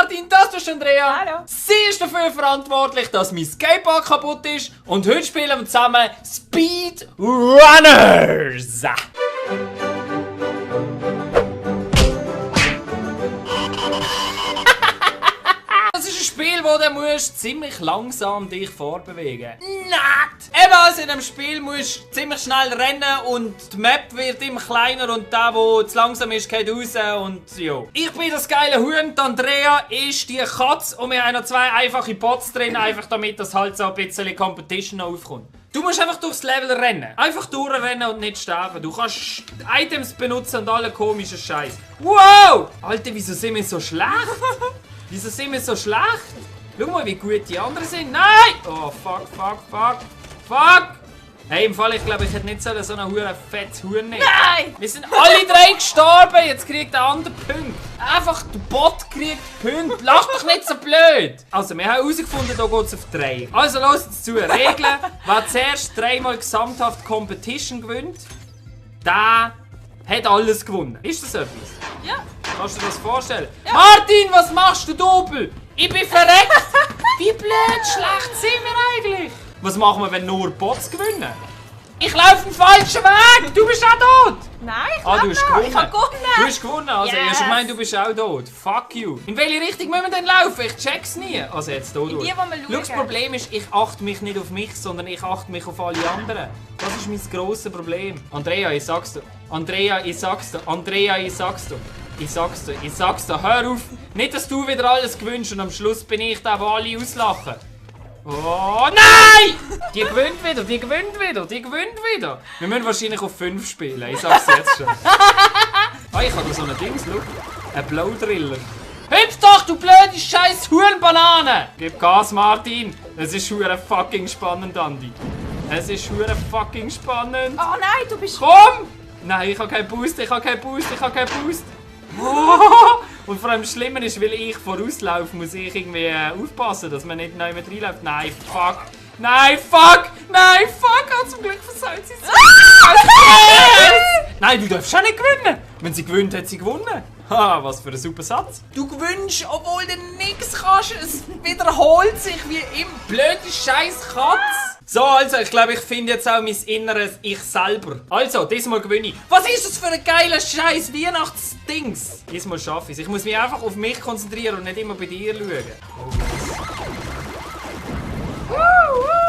Martin, das ist Andrea. Hallo. Sie ist dafür verantwortlich, dass mein Skateboard kaputt ist. Und heute spielen wir zusammen Speed Runners. Das ist ein Spiel, wo du musst ziemlich langsam dich vorbewegen. Nicht! Eben, also in dem Spiel musst du ziemlich schnell rennen und die Map wird immer kleiner und der, der zu langsam ist, geht raus und ja. Ich bin das geile Huhn, die Andrea ist die Katze und wir haben noch zwei einfache Bots drin, einfach damit das halt so ein bisschen Competition aufkommt. Du musst einfach durchs Level rennen. Einfach durchrennen und nicht sterben. Du kannst Items benutzen und alle komischen Scheiß. Wow! Alter, wieso sind wir so schlecht? Wieso sind wir so schlecht? Schau mal, wie gut die anderen sind. Nein! Oh, fuck. Hey, im Fall, ich glaube, ich hätte nicht so einen huren fettes Huhn nehmen. Nein! Wir sind alle drei gestorben. Jetzt kriegt der andere Punkte. Einfach, der Bot kriegt Punkte. Lach doch nicht so blöd. Also, wir haben herausgefunden, hier geht es auf 3. Also, los jetzt zu. Regeln. Wer zuerst 3-mal gesamthaft Competition gewinnt, der hat alles gewonnen. Ist das etwas? Ja. Kannst du dir das vorstellen? Ja. Martin, was machst du, Doppel? Ich bin verreckt! Wie blöd schlecht sind wir eigentlich? Was machen wir, wenn nur Bots gewinnen? Ich laufe den falschen Weg! Du bist auch tot! Nein, ich du hast gewonnen. Ich habe gewonnen! Du hast gewonnen, also Yes. ich habe gemeint, du bist auch tot. Fuck you. In welche Richtung müssen wir denn laufen? Ich check's nie. Also jetzt hier durch. Die, wo wir schauen. Schau, das Problem ist, ich achte mich nicht auf mich, sondern ich achte mich auf alle anderen. Das ist mein grosses Problem. Andrea, ich sag's dir. Andrea, ich sag's dir. Andrea, ich sag's dir. Ich sag's dir, hör auf! Nicht, dass du wieder alles gewünscht und am Schluss bin ich der, der alle auslachen. Oh nein! Die gewinnt wieder. Wir müssen wahrscheinlich auf 5 spielen, ich sag's jetzt schon. Ah, ich habe da so ein Ding, schau. Ein Blowdriller. Hüpf doch, du blöde scheiß Hurenbanane! Gib Gas, Martin! Es ist hure fucking spannend, Andi. Es ist hure fucking spannend. Oh nein, du bist... Komm! Nein, ich habe keinen Boost. Oh! Und vor allem das Schlimme ist, weil ich vorauslaufe, muss ich irgendwie aufpassen, dass man nicht neu mit reinläuft. Nein, fuck! Oh, zum Glück versaut sie es. Nein, du darfst auch nicht gewinnen! Wenn sie gewinnt, hat sie gewonnen. Ha, was für ein super Satz. Du gewinnst, obwohl du nichts kannst. Es wiederholt sich wie im blöden Scheiß Katz. So, also, ich glaube, ich finde jetzt auch mein inneres Ich selber. Also, diesmal gewinne ich. Was ist das für ein geiler Scheiß Weihnachtsdings? Diesmal schaffe ich es. Ich muss mich einfach auf mich konzentrieren und nicht immer bei dir schauen.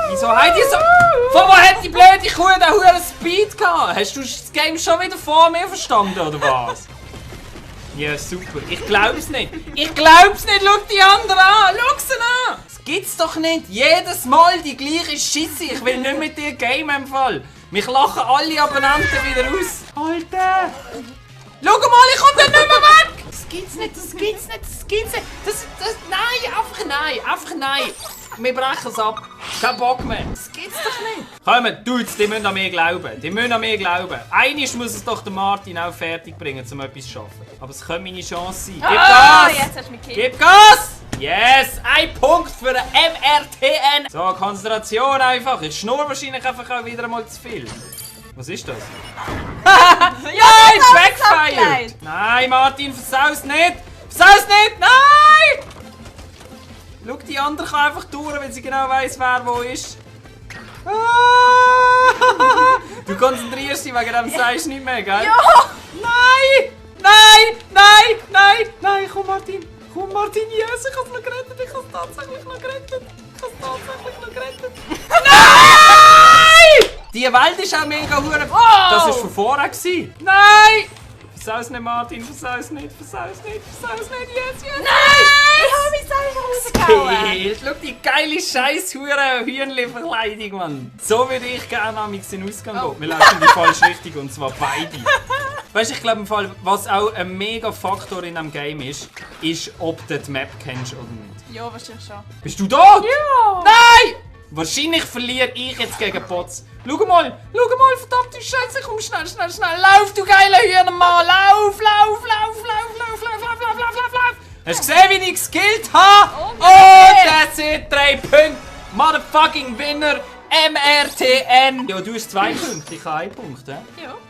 Wieso hat die so... Von wo hat die blöde Kuh den huren Speed gehabt? Hast du das Game schon wieder vor mir verstanden, oder was? Ja, super. Ich glaub's nicht. Schau die anderen an. Schau sie an. Das gibt's doch nicht. Jedes Mal die gleiche Schisse. Ich will nicht mit dir gamen im Fall. Mich lachen alle Abonnenten wieder aus. Alter. Schau mal, ich komm dann nicht mehr weg. Das gibt's nicht. Einfach nein. Wir brechen es ab. Kein Bock mehr. Das gibt's doch nicht. Kommt, Dudes, die müssen an mich glauben. Einiges muss es doch der Martin auch fertig bringen, um etwas zu schaffen. Aber es könnte meine Chance sein. Gib Gas! Jetzt hast du mich gekillt. Gib Gas! Yes! Ein Punkt für den MRTN. So, Konzentration einfach. Ich schnurre wahrscheinlich einfach auch wieder mal zu viel. Was ist das? Nein, backfired! Nein, Martin, versaus nicht! Nein! Schau, die andere kann einfach durch, wenn sie genau weiss, wer wo ist. Du konzentrierst dich wegen dem sagst nicht mehr, gell? Ja! Nein! Komm, Martin, yes, ich hab's noch gerettet. Ich hab's tatsächlich noch gerettet. Nein! Die Welt ist auch mega hure. Wow! Das war von vorher. Nein! Versaus nicht, Martin, versaus nicht. Yes. Nein! Ich habe mich selber rausgehauen. Schau die geile scheiß Hühnli-Verkleidung, Mann. So würde ich gerne am in den Ausgang gehen. Wir laufen in die falsche Richtung und zwar beide. Weißt du, ich glaube im Fall, was auch ein mega Faktor in diesem Game ist, ob du die Map kennst oder nicht. Ja, wahrscheinlich schon. Bist du tot? Ja! Nein! Wahrscheinlich verliere ich jetzt gegen Bots. Schau mal, verdammte Scheiße, komm schnell. Lauf, du geiler Hühnermann, lauf. Hast du gesehen, wie ich geskillt habe? Und das sind 3 Punkte. Motherfucking Winner, MRTN. Ja, du hast 2 Punkte, ich habe 1 Punkt. Ja.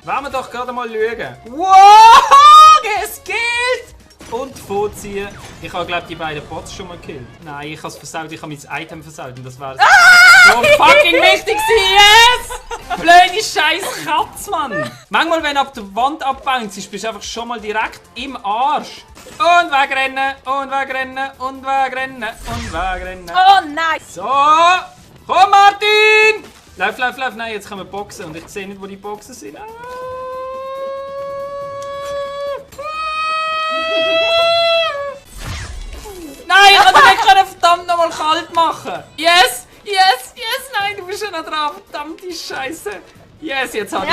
Wollen wir doch gerade mal schauen. Wow, geskillt! und vorziehen. Ich habe, glaube die beiden Bots schon mal gekillt. Nein, ich habe es versaut. Ich habe mein Item versaut. Und das war so fucking wichtig. Yes! Blöde scheiß Katze, Mann. Manchmal, wenn du ab der Wand abbounst, bist du einfach schon mal direkt im Arsch. Und wegrennen, und wegrennen, und wegrennen, und wegrennen. Oh nein! So! Komm, Martin! Lauf, lauf, lauf. Nein, jetzt können wir boxen. Und ich sehe nicht, wo die Boxen sind. Nein, ich konnte nicht verdammt nochmal kalt machen. Yes, yes, yes. Nein, du bist schon noch dran. Verdammte Scheiße. Yes, jetzt hat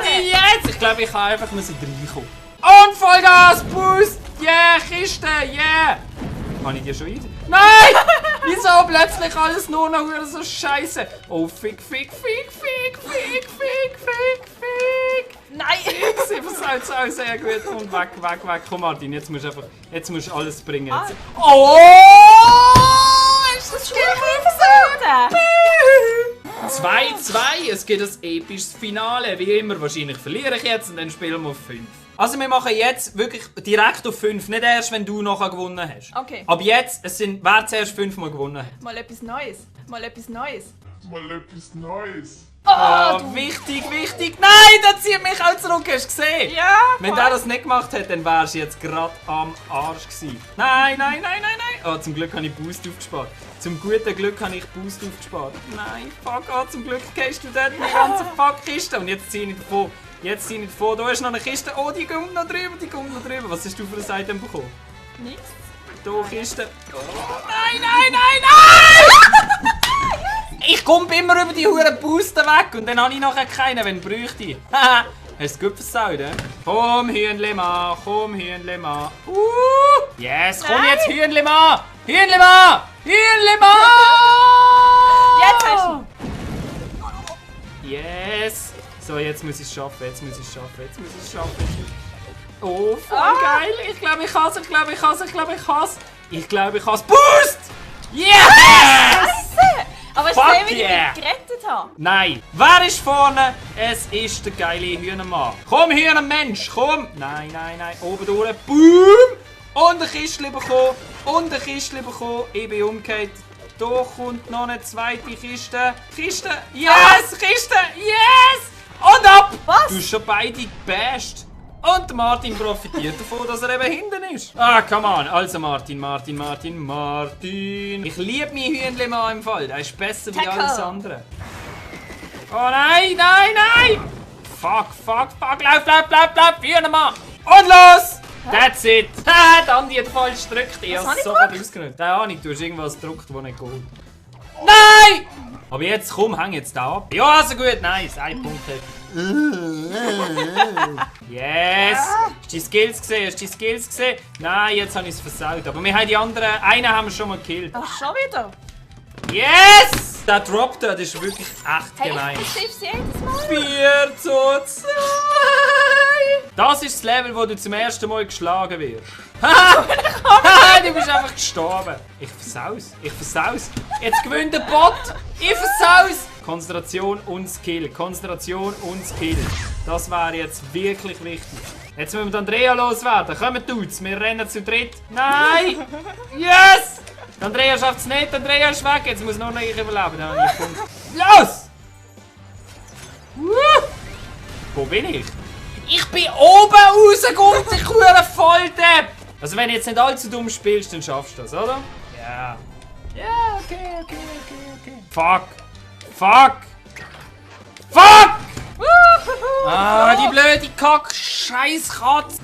ich. Ich glaube, ich kann einfach reinkommen. Und Vollgas, Boost. Yeah, Kiste, yeah. Kann ich dir schon ein? Nein! Wieso plötzlich alles nur noch so scheiße? Oh, fick, fick, fick, fick, fick, fick, fick, fick. Nein! Sie versaut es auch sehr gut. Und weg, weg, weg. Komm, Martin, jetzt musst du alles bringen. Jetzt. Oh! Ist das Spiel versaut? 2-2. Es gibt ein episches Finale. Wie immer, wahrscheinlich verliere ich jetzt und dann spielen wir auf 5. Also wir machen jetzt wirklich direkt auf 5, nicht erst, wenn du nachher gewonnen hast. Okay. Ab jetzt, wer zuerst 5 Mal gewonnen hat. Mal etwas Neues. Mal etwas Neues. Mal etwas Neues. Oh, wichtig, wichtig. Nein, der zieht mich auch zurück, hast du gesehen? Ja! Wenn der das nicht gemacht hätte, dann wärst du jetzt gerade am Arsch gewesen. Nein, nein, nein, nein, nein. Oh, zum Glück habe ich Boost aufgespart. Zum guten Glück habe ich Boost aufgespart. Nein, fuck, oh, zum Glück gehst du dort die ganze Fuck-Kiste. Und jetzt ziehe ich davon. Jetzt ziehe ich davon. Da ist noch eine Kiste. Oh, die kommt noch drüber, die kommt noch drüber. Was hast du für ein Item bekommen? Nichts. Da, Kiste. Oh, nein, nein, nein, nein! Ich komme immer über die huren Booster weg und dann habe ich nachher keinen, wenn bräuchte ich. Haha, hast du gut versaut, eh? Komm, Hühnlemann, komm, Hühnlemann. Yes, komm jetzt, Hühnlemann! Hühnlemann! Hühnlemann! Jetzt hast du. Yes! So, jetzt muss ich es schaffen, jetzt muss ich es schaffen, jetzt muss ich es schaffen. Oh, voll geil! Ich glaube, ich hasse, ich glaube, ich hasse, ich glaube, ich hasse. Ich glaube, ich hasse. Boost! Yes! Scheiße! Aber ich Fuck sehe, wie ich yeah. mich gerettet habe. Nein! Wer ist vorne? Es ist der geile Hühnermann. Komm, Hühnermensch, komm! Nein, nein, nein. Oben durch. Boom! Und ein Kistchen bekommen. Und ein Kistchen bekommen. Ich bin umgekehrt. Da kommt noch eine zweite Kiste. Kiste! Yes! Kiste! Yes! Und ab! Was? Du hast schon beide gebasht. Und der Martin profitiert davon, dass er eben hinten ist. Ah, come on. Also Martin, Martin, Martin, Martin. Ich liebe mein Hühnlemann im Fall. Der ist besser wie alles andere. Oh nein, nein, nein! Fuck, fuck, fuck. Lauf, lauf, lauf, lauf. Hühnermann. Und los! That's it. Ha, der Andi hat falsch gedrückt. Ich Was habe es habe sofort ausgenommen. Keine Ahnung, du hast irgendwas gedrückt, das nicht geht. Nein! Aber jetzt komm, häng jetzt da ab. Ja, also gut, nice. Ein Punkt. Yes! Hast du die Skills gesehen? Hast du die Skills gesehen? Nein, jetzt habe ich es versaut. Aber wir haben die anderen. Einen haben wir schon mal gekillt. Ach, schon wieder? Yes! Der Drop dort ist wirklich echt Hey, gemein. ich triff sie jedes Mal. 4:2. Das ist das Level, wo du zum ersten Mal geschlagen wirst. Haha! Du bist einfach gestorben. Ich versaus. Ich versaus. Jetzt gewinnt der Bot. Ich versaus. Konzentration und Skill. Konzentration und Skill. Das wäre jetzt wirklich wichtig. Jetzt müssen wir Andrea loswerden. Kommt dudes, wir rennen zu dritt. Nein! Yes! Andrea schafft es nicht. Andrea ist weg. Jetzt muss nur noch ich überleben. Dann habe ich einen Punkt. Los! Wo bin ich? Ich bin oben rausgekommen, ich hure Volldepp! Also wenn du jetzt nicht allzu dumm spielst, dann schaffst du das, oder? Ja. Ja, okay. Fuck! Fuck! Fuck! Ah, die blöde Kack-Scheiß-Katze!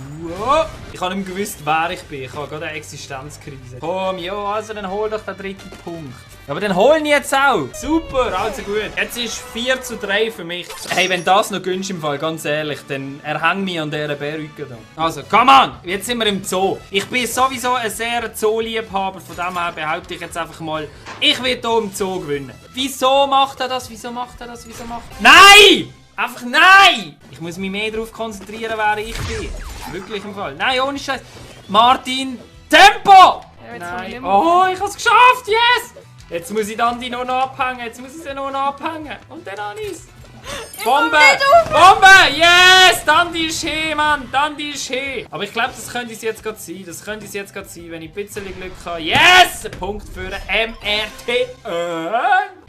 Ich habe nicht gewusst, wer ich bin. Ich habe gerade eine Existenzkrise. Komm, ja, also dann hol doch den dritten Punkt. Aber dann holen jetzt auch. Super, also gut. Jetzt ist 4:3 für mich. Hey, wenn das noch gönnst im Fall, ganz ehrlich, dann erhäng mich an dieser Bärrücke da. Also, come on! Jetzt sind wir im Zoo. Ich bin sowieso ein sehr Zooliebhaber, von dem her behaupte ich jetzt einfach mal, ich will hier im Zoo gewinnen. Wieso macht er das? Wieso macht er das? Wieso macht er das? Nein! Einfach nein! Ich muss mich mehr darauf konzentrieren, wer ich bin. Wirklich im Fall. Nein, ohne Scheiß. Martin, Tempo! Ja, jetzt komme ich nicht mehr. Oh, ich habe es geschafft, yes! Jetzt muss ich dann die noch abhängen. Jetzt muss ich sie noch abhängen. Und dann habe ich es. Bombe! Bombe! Yes! Dandy ist he, Mann! Dandy ist he! Aber ich glaube, das könnte es jetzt gerade sein. Das könnte es jetzt gerade sein, wenn ich ein bisschen Glück habe. Yes! Ein Punkt für den MRT.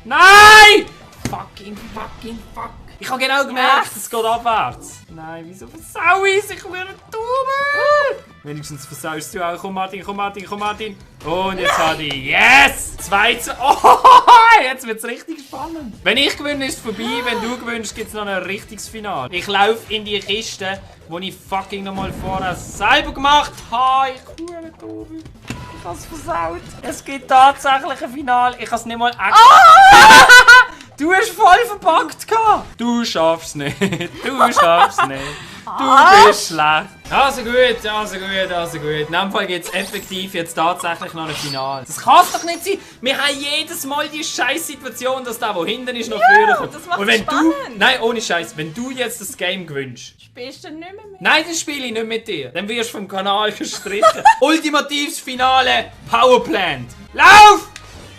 Nein! Fucking fuck. Ich habe genau gemerkt, es geht abwärts. Nein, wieso versau ich es? Ich will einen Daumen! Wenigstens versaust du auch. Komm Martin. Und jetzt habe ich. Yes! 2-2. Oh, jetzt wird es richtig spannend. Wenn ich gewinne, ist es vorbei. Wenn du gewinnst, gibt es noch ein richtiges Finale. Ich laufe in die Kiste, die ich fucking nochmal vorher selber gemacht habe. Ich will Tobi. Ich habe es versaut. Es gibt tatsächlich ein Finale. Ich habe es nicht mal extra. Du hast voll verpackt gehabt. Du schaffst es nicht. Du bist schlecht. Also gut. In dem Fall gibt es effektiv jetzt tatsächlich noch ein Finale. Das kann es doch nicht sein. Wir haben jedes Mal die scheiß Situation, dass der, der hinten ist, noch vorne kommt. Das macht Und wenn spannend. Nein, ohne Scheiß. Wenn du jetzt das Game gewinnst. Spielst du nicht mehr mit? Nein, das spiele ich nicht mit dir. Dann wirst du vom Kanal gestrichen. Ultimatives Finale. Powerplant. Lauf!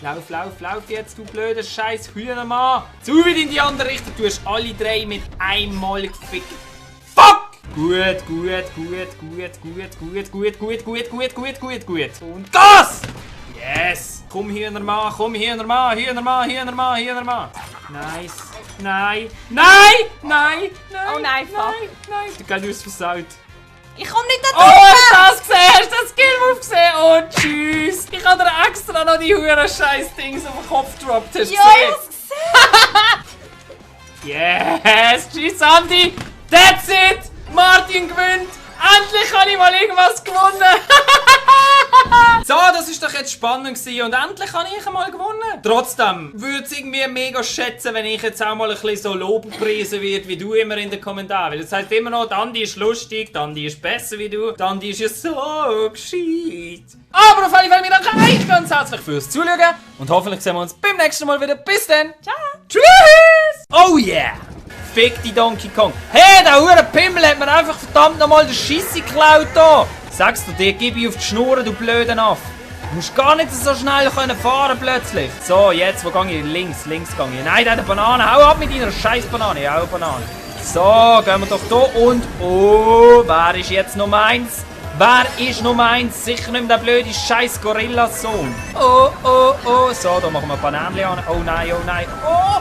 Lauf jetzt, du blöder scheiß Hühnermann! Zu wieder in die andere Richtung, du hast alle drei mit einmal gefickt. Fuck! Gut. Und Gas! Yes! Komm Hühnermann! Nice. Nein! Oh nein, fuck. Nein! Du hast es versaut. Ich komm nicht da Oh, drüber! hast du das gesehen? Hast du das Skillmove gesehen? Oh, tschüss! Ich habe dir extra noch die huren Scheiß-Dings auf den Kopf gedroppt. Hast du Ja, ich gesehen? hab's gesehen! Yes! Tschüss, Andi! That's it! Martin gewinnt! Endlich habe ich mal irgendwas gewonnen! So, das ist doch jetzt spannend gewesen und endlich habe ich einmal gewonnen. Trotzdem würde es irgendwie mega schätzen, wenn ich jetzt auch mal ein bisschen so Lob preisen wird wie du immer in den Kommentaren. Weil das heißt immer noch, Andi ist lustig, Andi ist besser wie du, Andi ist ja so gescheit. Aber auf jeden Fall mir danke euch ganz herzlich fürs Zuschauen und hoffentlich sehen wir uns beim nächsten Mal wieder. Bis dann! Ciao! Tschüss! Oh yeah! Fick die Donkey Kong. Hey, der hure Pimmel hat mir einfach verdammt nochmal den Scheisse geklaut hier. Sagst du dir, gib ich auf die Schnur, du blöden Aff. Du musst gar nicht so schnell fahren können plötzlich. So, jetzt, wo gehe ich? Links gehe ich. Nein, der hat eine Banane. Hau ab mit deiner scheiß Banane. Ja, Banane. So, gehen wir doch hier und... Oh, wer ist jetzt Nummer 1? Wer ist Nummer 1? Sicher nicht mehr der blöde scheiß Gorillas-Sohn. Oh. So, da machen wir Bananenli an. Oh nein. Oh.